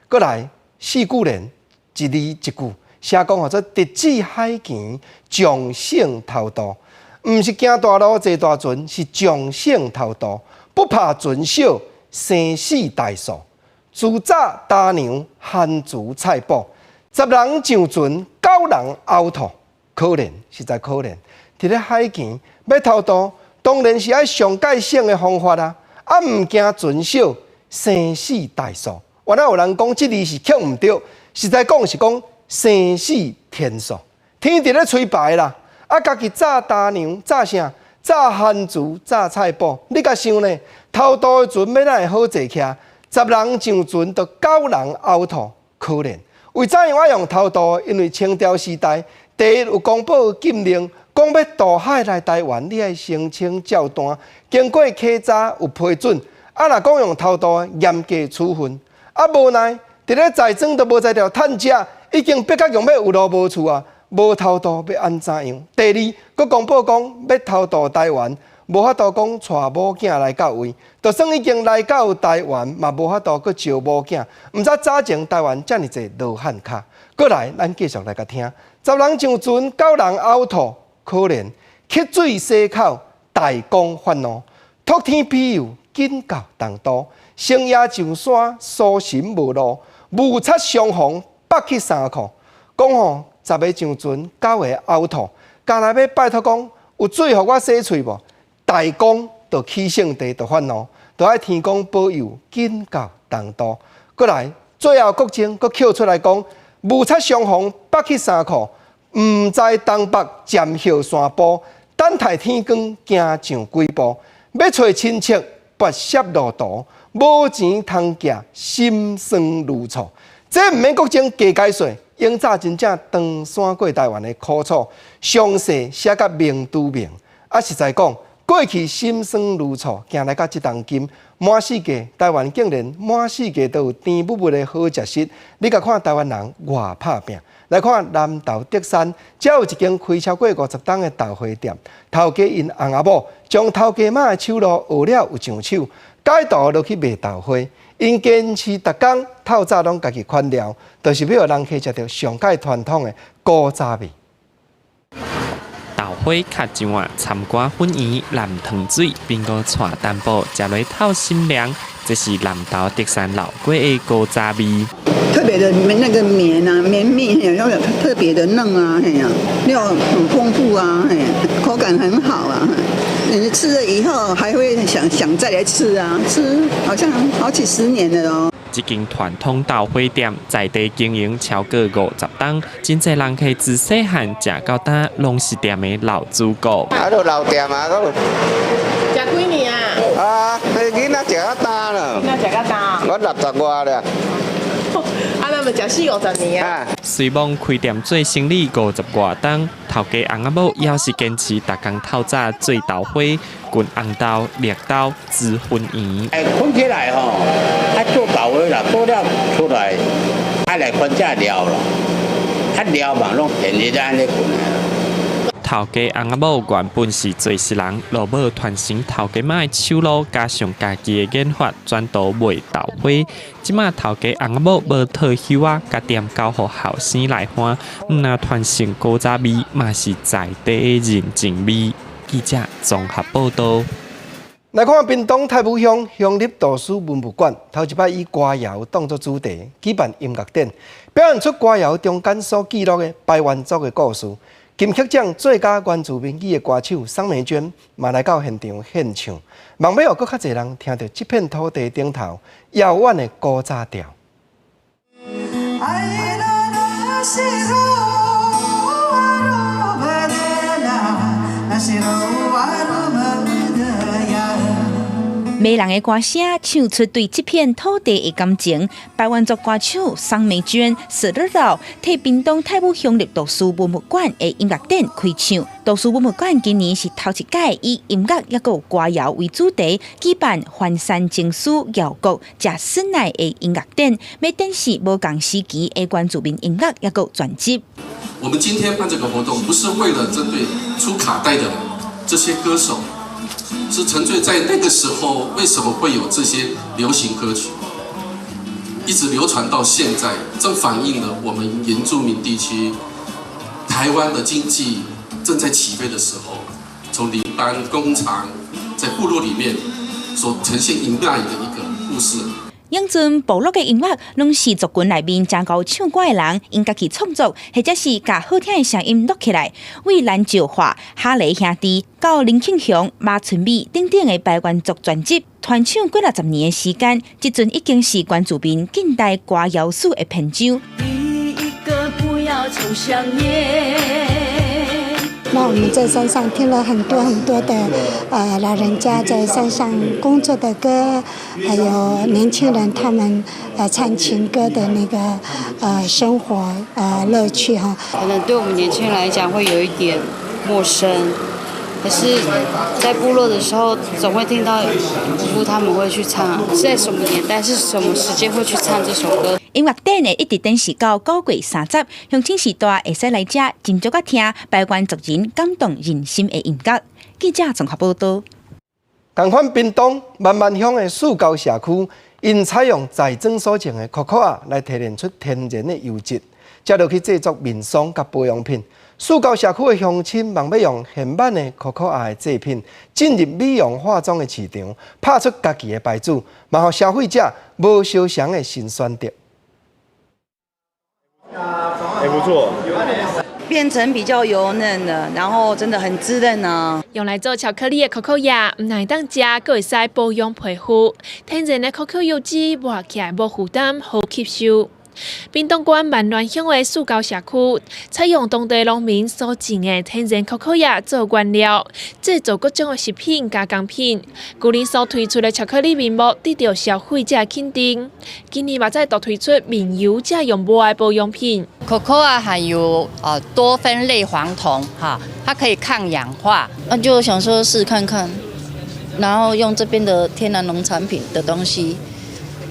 閣來四句聯，一字一句，寫講號做直指海墘，將性偷渡。毋是行大路坐大船，是将性偷渡，不怕船小，生死大數。自早打娘，番薯菜脯，十人上船，九人嘔吐，可憐，實在可憐。佇咧海墘欲偷渡，當然是愛上蓋省的方法啊！啊，毋驚船小，生死大數。原來有人講這字是刻毋對，實在講是講生死天數，天佇咧催排啦。啊，家己炸大娘，炸啥？炸番薯，炸菜脯。你共想呢？偷渡的船欲哪會好坐起？十人上船，就九人嘔吐，可憐。為怎樣愛用偷渡？因為清朝時代，第一有公布禁令，講欲渡海來台灣，你愛申請照單，經過稽查有批准。啊，若講用偷渡，嚴格處分。啊，無奈佇咧在莊都無才調趁食，已經逼甲強欲有路無厝啊！無偷渡欲按怎樣？第二，閣公布講欲偷渡台灣，無法度講帶某囝來到位，就算已經來到台灣，嘛無法度閣招某囝。毋知早前台灣遮爾濟羅漢跤，閣來咱繼續來共聽。十人上船，九人嘔吐，可憐。乞水洗口，大公發怒，托天庇佑，緊到東都。星夜上山，搜尋無路，霧擦相逢，北去衫褲。講吼，十个上船，九个嘔吐，干焦欲拜託講，有水予我洗喙無？大公就起聖地就發怒，就愛天公保佑，緊到東都。閣來，最後國政閣抾出來講，霧擦相逢，北去衫褲，毋知東北占葉山坡，等待天光行上幾步，欲揣親戚，跋涉路途，無錢通寄，心酸如醋。這毋免國政加解說。永早真正唐山過台灣的苦楚，詳細寫甲明拄明。啊，實在講，過去心酸如醋，行來到這當今，滿世界台灣竟然滿世界都有甜蜜蜜的好食食。你共看台灣人偌拍拚，來看南投竹山，遮有一間開超過50冬的豆花店，頭家𪜶翁仔某將頭家媽的手路學了有上手，改道落去賣豆花。𪜶堅持逐工透早攏家己款料，就是欲予人客食著上蓋傳統的古早味。豆花較上啊，參瓜粉圓、藍糖水、蘋果帶淡薄，食落透心涼。這是南投竹山老街的古早味。特別的那個綿啊，綿密，又特別的嫩啊，嘿呀，料很豐富啊，嘿，口感很好啊。你吃了以後還會想想再來吃啊，吃好像好幾十年了哦。這間傳統豆花店在地經營超過50冬，真濟人客自細漢食到大，攏是店的老主顧。啊，都老店啊，都。食幾年啊？啊，彼囡仔食較大啦。囡仔食較大。我60外了。啊，那麼食四五十年啊。雖罔開店做生理50外冬，頭家翁仔某猶是堅持逐工透早做豆花、滾紅豆、綠豆、煮粉圓。哎，睏起來吼，愛做豆花啦，做了出來，愛來分這料咯，啊料嘛攏連日按呢滾的。頭家翁仔某原本是做事人，落尾傳承頭家媽的手路，加上家己的研發，轉投賣豆花。這馬頭家翁仔某無退休啊，共店交予後生來看，毋但傳承古早味，嘛是在地的人情味。記者綜合報道。來看屏東太武鄉鄉立圖書文物館，頭一擺以歌謠當作主題舉辦音樂展，表現出歌謠中間所記錄的排灣族的故事。金曲獎最佳原住民語的歌手桑美娟嘛來到現場獻唱，望欲予閣較濟人聽著這片土地頂頭遙遠的古早調。迷人的歌聲唱出對這片土地的感情。排灣族歌手桑美娟十二號替屏東太武鄉立圖書文物館的音樂展開唱。圖書文物館今年是頭一屆以音樂抑閣有歌謠為主題，舉辦翻山情思搖國食酸奶的音樂展，欲展示無仝時期的原住民音樂抑閣有專輯。我們今天辦這個活動，不是為了針對出卡帶的這些歌手。是沉醉在那個時候，為什麼會有這些流行歌曲一直流傳到現在？正反映了我們原住民地區台灣的經濟正在起飛的時候，從從林班工廠在部落裡面所呈現音樂的一個故事。永春部落的音樂，攏是族群內面真𠢕唱歌的人，𪜶家己創作，或者是共好聽的聲音錄起來。為蘭石華、哈雷兄弟到林慶雄、馬春美等等的排灣族傳集，傳唱幾若十年的時間，這陣已經是原住民近代歌謠史的篇章。第一個不要抽香菸。那我們在山上聽了很多很多的，老人家在山上工作的歌，還有年輕人他們唱情歌的那個生活樂趣哈。可能對我們年輕人來講會有一點陌生，可是，在部落的時候，總會聽到姑姑他們會去唱，在什麼年代，是什麼時間會去唱這首歌。音樂展會一直展示到9月30，鄉親時代會使來遮斟酌佮聽排灣族人感動人心的音樂。記者綜合報導。仝款屏東萬巒鄉的四溝社區，𪜶採用在莊所種的可可仔來提煉出天然的油脂，接落去製作面霜佮保養品。四溝社區的鄉親望欲用現挽的可可仔的製品進入美容化妝的市場，拍出家己的牌子，嘛予消費者無相仝的新選擇。還不錯，變成比較油嫩的，然後真的很滋潤啊。用來做巧克力的可可葉，毋但會當食，閣會使保養皮膚。天然的可可油脂抹起來無負擔，好吸收。屏東縣萬巒鄉的四溝社區，採用當地農民所種的天然可可葉做原料，製作各種的食品加工品。舊年所推出的巧克力面膜得到消費者肯定。今年嘛再度推出面油遮用抹的保養品。可可啊含有多酚類黃酮，哈，它可以抗氧化。那就想說試看看，然後用這邊的天然農產品的東西，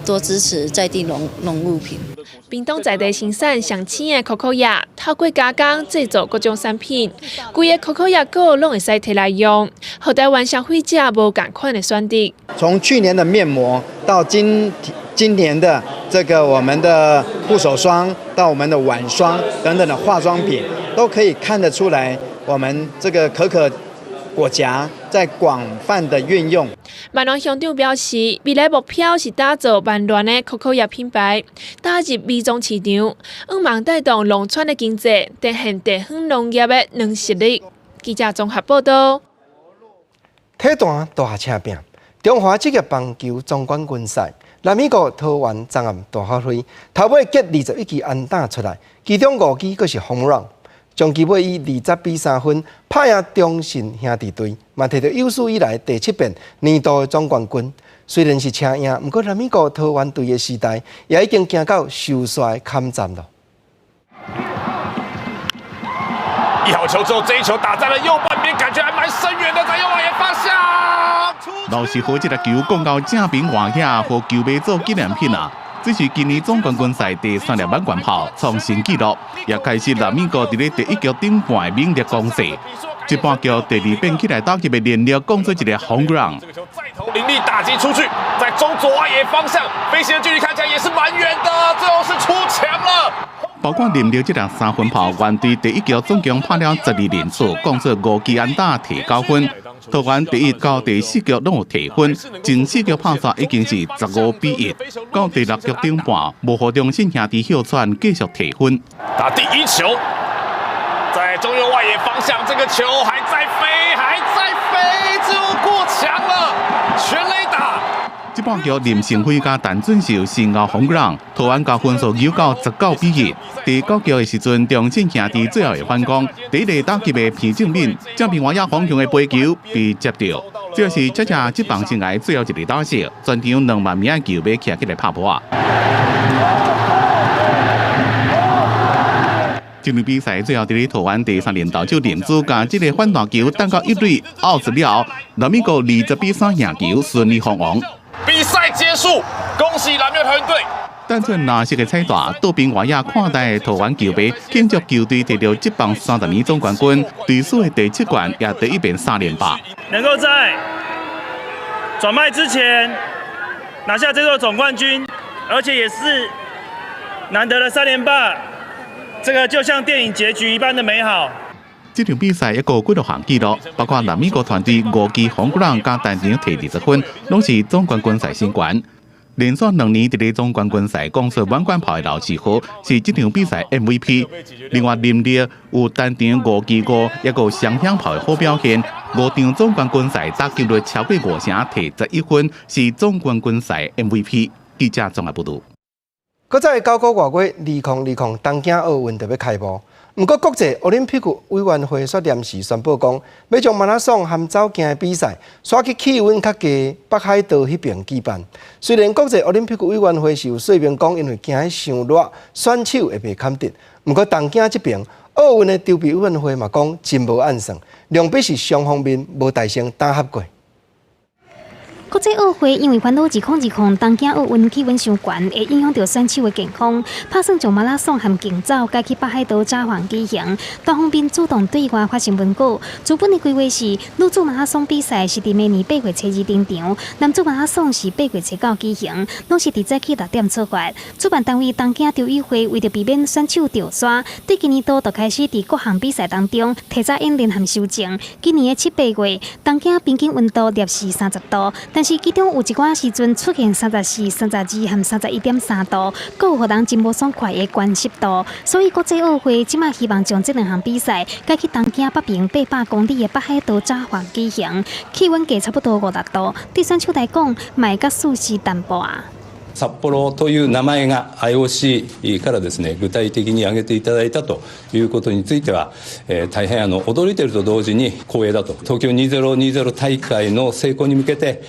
多支持在地農農物品。屏東在地生產上鮮的可可葉，透過加工製作各種產品，規个可可葉果攏會使提來用，予台灣消費者無仝款的選擇。從去年的面膜到今年的這個我們的護手霜，到我們的晚霜等等的化妝品，都可以看得出來，我們這個可可果莢在廣泛的運用。萬巒鄉長表示，未來目標是打造萬巒的可可葉品牌，打入美妝市場，向望帶動農村的經濟，展現地方農業的軟實力。記者綜合報導。體壇大車拼，中華職業棒球總冠軍賽，南美國桃園昨暗大發揮，頭尾結21支安打出來，其中5支閣是 home run。終結尾以20比3分拍贏中信兄弟隊，嘛摕著有史以來第七遍年度的總冠軍。雖然是車贏，毋過南美國桃園隊的時代也已經行到收煞的坎站了。一好球之後，這一球打在了右半邊，感覺還蠻深遠的，在右外野方向。老是予這粒球摃到正邊外野，予球迷做紀念品啊！這是今年總冠軍賽第三粒滿貫炮，創新紀錄，也開始南美國佇咧第一局頂半的猛烈攻勢。這半局第二變起來打擊的連續講出一个 home run。這個球再投凌厲打擊出去，在中左外野方向，飛行的距離看起來也是蠻遠的，最後是出牆了。包括林立這粒三分炮，原隊第一局總共拍了12連次，講出5支安打提9分。桃園第一到第四局攏有提分，前四局拍煞已經是15比1。到第六局頂半，無予中信兄弟歇喘，繼續提分。打第一球，在中右外野方向，這個球還在飛，還在飛，就過牆了，全壘打。這半局林承輝佮陳俊秀先後 home run，桃園共分數扭到19比1。第九局的時陣，中信兄弟最後的反攻，第一个打擊的彭正敏，正邊外野方向的飛球被接著，這是這隻職棒生涯最後一个打席，全場2萬名的球迷徛起來拍噗仔。這場比賽最後，佇咧桃園第三輪投手連珠共這个反彈球彈到一壘 out 了後，南美國20比3贏球，順利封王。比賽結束，恭喜藍月團隊。單純藍色的彩帶，倒邊外野看台的桃園球迷慶祝球隊得著職棒30年總冠軍，隊史的第七冠，也第一遍三連霸。能夠在轉賣之前拿下這座總冠軍，而且也是難得的三連霸，這個就像電影結局一般的美好。這場比賽一共幾落項紀錄，包括南美國團隊五支紅鼓人佮單場提20分，攏是總冠軍賽新懸。連續2年佇咧總冠軍賽攻出滿貫炮的劉世豪是這場比賽 MVP。另外林立有單場5支5，抑閣有雙響炮的好表現。五場總冠軍賽打擊率超過五成，提11分，是總冠軍賽 MVP。記者綜合報導。閣再9個外月，2020東京奧運就欲開幕。毋過國際奧林匹克委員會煞臨時宣布講，欲將馬拉松和走徑的比賽，徙去氣溫較低北海道彼爿舉辦。雖然國際奧林匹克委員會是有說明講，因為驚彼傷熱，選手會袂堪得。毋過東京這爿奧運的籌備委員會嘛講，真無按算，兩邊是雙方面無達成打合過。國際奧會因為煩惱2020東京奧運氣溫傷懸，會影響著選手的健康，拍算將馬拉松和競走改去北海道札幌舉行。單方面主動對外發新聞稿，主本的規劃是女子馬拉松比賽是佇明年8月初2登場，男子馬拉松是8月初9舉行，攏是佇早起6點出發。主辦單位東京籌委會為著避免選手著沙，對今年度就開始佇各項比賽當中提早演練和修正。今年的七八月，東京平均溫度攝氏30度。但是其中有一寡時陣出現34、32和31.3度，閣有予人真無爽快的懸濕度，所以國際奧會這馬希望將這兩項比賽改去東京北邊800公里的北海道札幌舉行，氣溫計差不多50度，對選手來講，嘛會較舒適淡薄仔。札幌という名前が IOC からですね、具体的に挙げていただいたということについては、大変驚いていると同時に光栄だと。東京2020大会の成功に向けて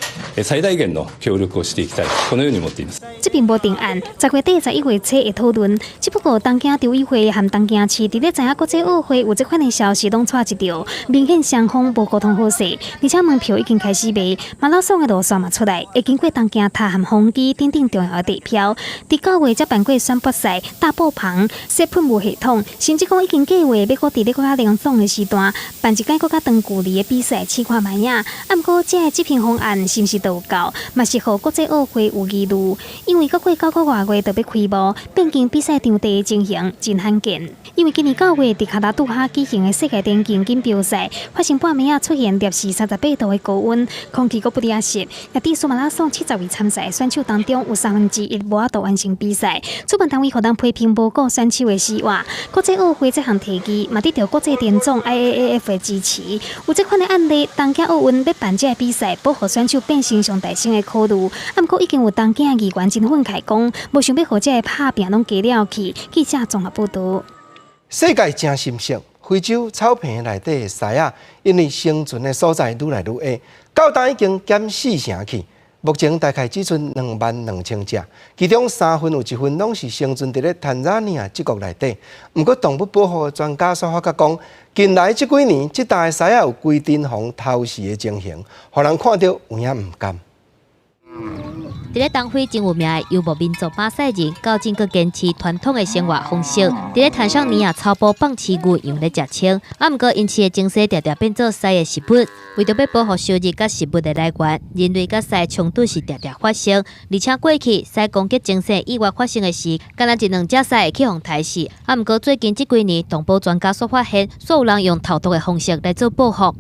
最大限の協力をしていきたい、このように思っています。這邊無定案，10月底11月初會討論。只不過東京籌委會和東京市佇咧知影國際奧會有這款的消息，攏掣一著，明顯雙方無溝通好勢。而且門票已經開始賣，馬拉松的路線嘛出來，會經過東京塔和風機等等重要的地標。佇9月才辦過選拔賽、大布棚設噴霧系統，甚至講已經計劃欲閣佇咧閣較涼爽的時段辦一屆閣較長距離的比賽試看覓仔。啊，毋過這个執行方案是毋是都有夠，嘛是予國際奧會有疑慮。因為閣過9個外月就欲開幕，變更比賽場地的情形真罕見。因為今年9月佇卡達杜哈舉行的世界田徑錦標賽，發生半暝仔出現攝氏38度的高溫，空氣閣不離濕，也致使馬拉松70位參賽的選手當中有1/3無法度完成比賽。主辦單位予人批評無顧選手的死活。國際奧會這項提議嘛得著國際田總 IAAF 的支持。有這款的案例，東京奧運欲辦這个比賽，保護選手變成上大聲的考慮。啊，毋過已經有東京的議員真憤慨講，無想欲予這个拍拚攏加了去。記者綜合報導。世界誠深色，非洲草坪內底的獅仔，因為生存的所在愈來愈狹，到今已經減四成去。目前大概只賰22,000隻，其中三分有一分攏是生存佇咧坦桑尼亞這國內底。毋過動物保護專家煞發覺講，近來這幾年，這搭的獅仔有規陣予偷食的情形，予人看著有影毋甘。佇咧東非真有名的遊牧民族馬賽人，到今閣堅持傳統的生活方式。佇咧坦桑尼亞草埔放飼牛羊咧食青，啊，毋過𪜶飼的精牲定定變做獅的食物。為著欲保護收入佮食物的來源，人類佮獅衝突是定定發生。而且過去獅攻擊精牲意外發生的時，敢若一兩隻獅會去予刣死。啊，毋過最近這幾年，動保專家煞發現，煞有人用投毒的方式來做報復。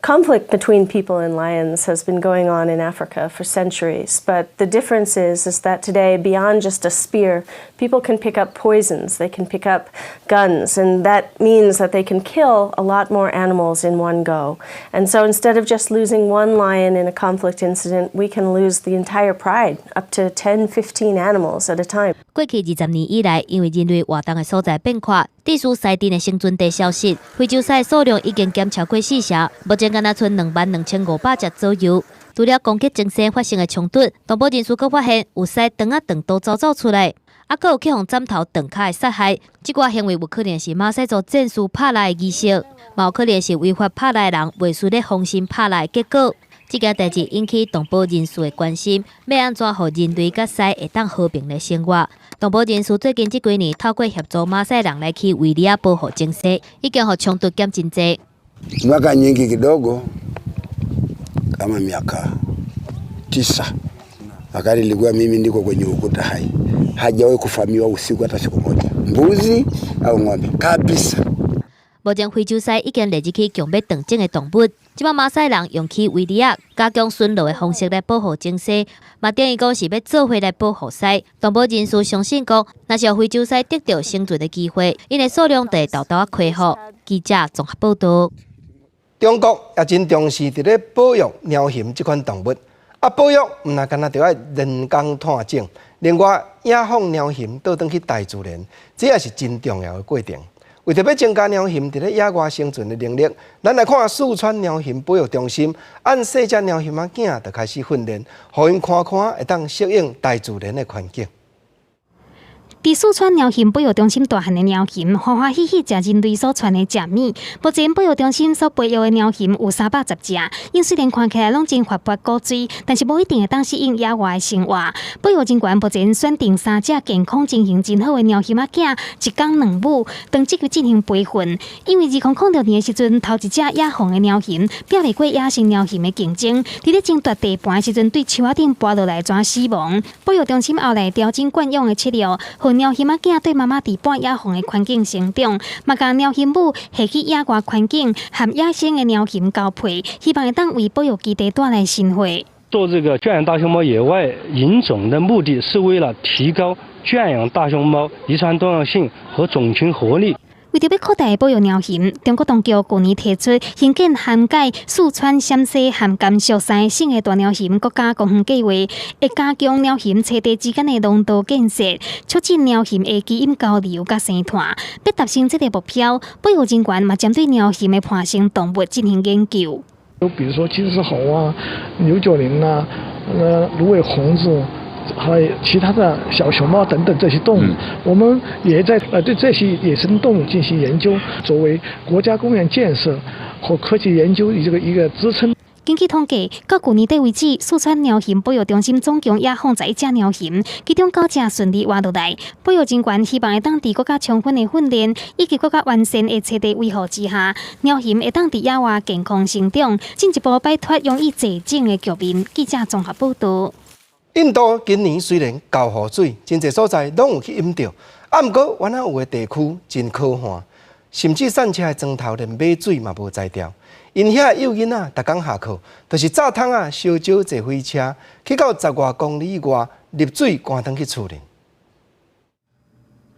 Conflict between people and lions has been going on in Africa for centuries, but the difference is that today, beyond just a spear, people can pick up poisons, they can pick up guns, and that means that they can kill a lot more animals in one go. And so instead of just losing one lion in a conflict incident, we can lose the entire pride, up to 10, 15 animals at a time. 過去20年以來，因為人類活動的所在變寬，致使獅陣的生存地消失，非洲獅數量已經減超過四成，目前敢若賰22,500隻左右。除了攻擊精牲發生的衝突，動保人士閣發現有獅斷仔斷肚走走出來，啊，閣有去予斬頭斷跤的殺害。這寡行為有可能是馬賽族戰士拍獵的儀式，嘛有可能是違法拍獵的人袂輸咧放心拍獵的結果。這件代誌引起動保人士的關心，欲按怎予人類佮獅會當和平來生活？動保人士最近這幾年透過協助馬賽人來去圍籬仔保護精牲，已經予衝突減真濟。 Miaka nyingi kidogo kama miaka 9 wakati nilikuwa mimi niko kwenye ukuta hai, hajawahi kuvamiwa usiku hata siku moja, mbuzi au ng'ombe kabisa. 目前非洲獅已經列入去強欲斷種的動物。這擺馬賽人用起圍籬仔，加強巡邏的方式來保護精獅，嘛等於講是欲做伙來保護獅。動保人士相信講，若是予非洲獅得著生存的機會，𪜶的數量就會沓沓仔恢復。記者綜合報導。中國也真重視佇咧保育貓熊這款動物，啊，保育毋但干焦著愛人工湠種，另外野放貓熊倒轉去大自然，這也是真重要的過程。為著欲增加貓熊佇咧野外生存的能力，咱來看四川貓熊保育中心，按細隻貓熊仔囝就開始訓練，予𪜶看看會當適應大自然的環境。佇四川貓熊保育中心大漢的貓熊，歡歡喜喜食人類所傳的食物。目前保育中心所培育的貓熊有310隻，𪜶雖然看起來攏真活潑古錐，但是無一定會當適應野外的生活。保育人員目前選定三隻健康情形真好的貓熊仔囝，一公兩母，當積極進行培訓。因為2006年的時陣，頭一隻野放的貓熊拚袂過野生貓熊的競爭，佇咧爭奪地盤的時陣，對樹仔頂跋落來，轉死亡。保育中心後來調整慣養的策略，予貓熊仔囝綴媽媽佇半野放的環境成長，嘛共貓熊母下去野外環境，和野生的貓熊交配，希望會當為保育基地帶來新血。做這個圈養大熊貓野外引種的目的是為了提高圈養大熊貓遺傳多樣性和種群活力。為著欲擴大保育貓熊，中國當局舊年提出興建涵蓋四川、陝西和甘肅三省的大貓熊國家公園計劃，會加強貓熊棲地之間的廊道建設，促進貓熊的基因交流佮生態。欲達成這个目標，保育人員嘛針對貓熊的伴生動物進行研究。有比如說金絲猴啊、扭角羚啊、蘆葦紅子，還有其他的小熊貓等等這些動物，我們也在對這些野生動物進行研究，作為國家公園建設和科技研究的這個一個支撐。根據統計，到舊年底為止，四川貓熊保育中心總共野放11隻貓熊，其中九隻順利活落來。保育人員希望會當佇閣較充分的訓練以及閣較完善的棲地維護之下，貓熊會當佇野外健康成長，進一步擺脫容易絕種的局面。記者綜合報導。印度今年雖然厚雨水，真濟所在攏有去淹著，啊，毋過原來有的地區真可旱，甚至散車的磚頭連買水嘛無才調。𪜶遐幼囡仔，逐工下課，就是早桶仔燒招坐火車去到十外公里外入水，趕轉去厝裡。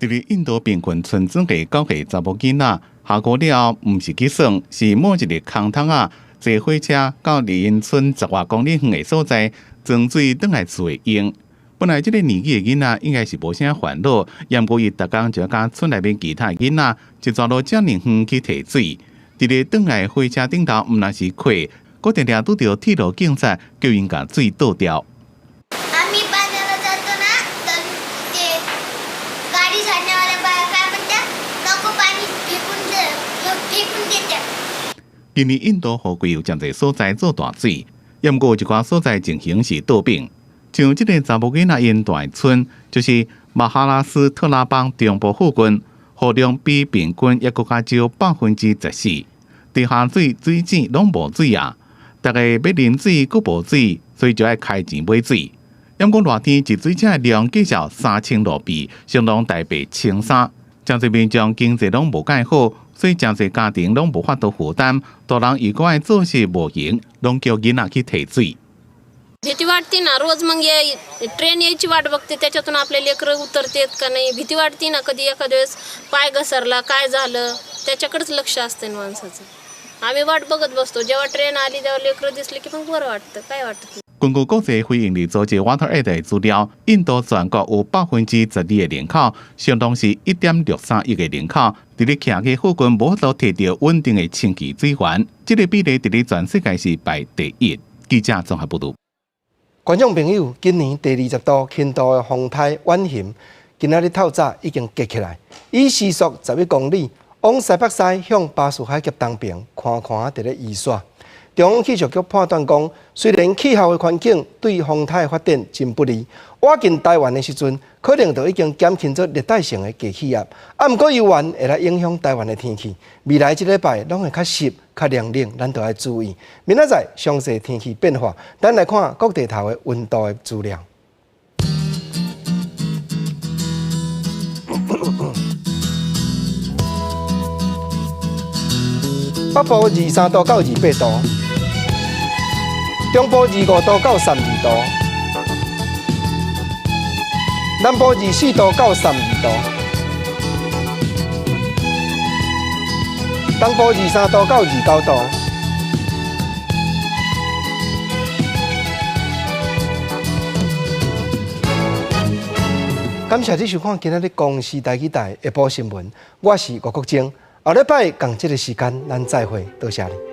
佇咧印度貧困村莊的九歲查某囡仔，下課了後，毋是去耍，是每一日空桶仔坐火車到離𪜶村十外公里遠的所在裝水轉來厝內用。本來這个年紀的囡仔應該是無啥煩惱，毋過伊逐工就佮村內面其他的囡仔一逝路遮爾遠去提水。佇咧轉來火車頂頭，毋但是困，閣定定拄著鐵路警察叫𪜶共水倒掉。 आम्ही पाण्याला जातो ना तर ते गाडी झाडण्यावाल्या बाया काय म्हणतात नको पाणी फेकून दे फेकून देतात。今年印度雨季有誠濟所在做大水，毋過有一寡所在情形是倒反。像這个查某囡仔𪜶蹛的村，就是馬哈拉斯特拉邦中部附近，雨量比平均猶閣較少14%，地下水水井攏無水啊！逐家欲啉水，閣無水，所以就愛開錢買水。毋過熱天一水車的量計數3000盧比，相當台幣1300。誠濟民眾經濟攏無蓋好，所以誠濟家庭攏無法度負擔，大人如果愛做事無閒，攏叫囡仔去提水。 भीती वाटते ना रोज मग ये ट्रेन यायची वाट बघते त्याच्यातून आपले लेकरं उतरतेत का नाही भीती वाटते ना कधी एखाद्या वेळेस पाय घसरला काय झालं त्याच्याकडेच लक्ष असते ना माणसाचं. आम्ही वाट बघत बसतो जेव्हा ट्रेन आली तेव्हा लेकरं दिसले की मग बरं वाटतं काय वाटत नाही. 根據國際非營利組織 WaterAid 的資料，印度全國有12%的人口，相當是1.63億个人口，佇咧徛去附近無法度提著穩定的清潔水源，這个比例佇咧全世界是排第一。記者綜合報導。觀眾朋友，今年第20度輕度的風颱婉熊，今仔日透早已經結起來，以時速11公里往西北西向巴士海峽東邊寬寬佇咧移徙。中央氣象局判斷講，雖然氣候的環境對風颱的發展真不利，倚近台灣的時陣，可能就已經減輕做熱帶性的低氣壓。啊，毋過猶原會來影響台灣的天氣。未來這禮拜攏會較濕、較涼冷，咱著愛注意。明仔載詳細天氣變化，咱來看各地頭的溫度的資料。北部23度到28度，中部25度到32度，南部24度到32度，東部23度到29度。感謝你收看今仔日公視台語台下晡新聞，我是吳國楨。後禮拜仝這个時間，咱再會，多謝你。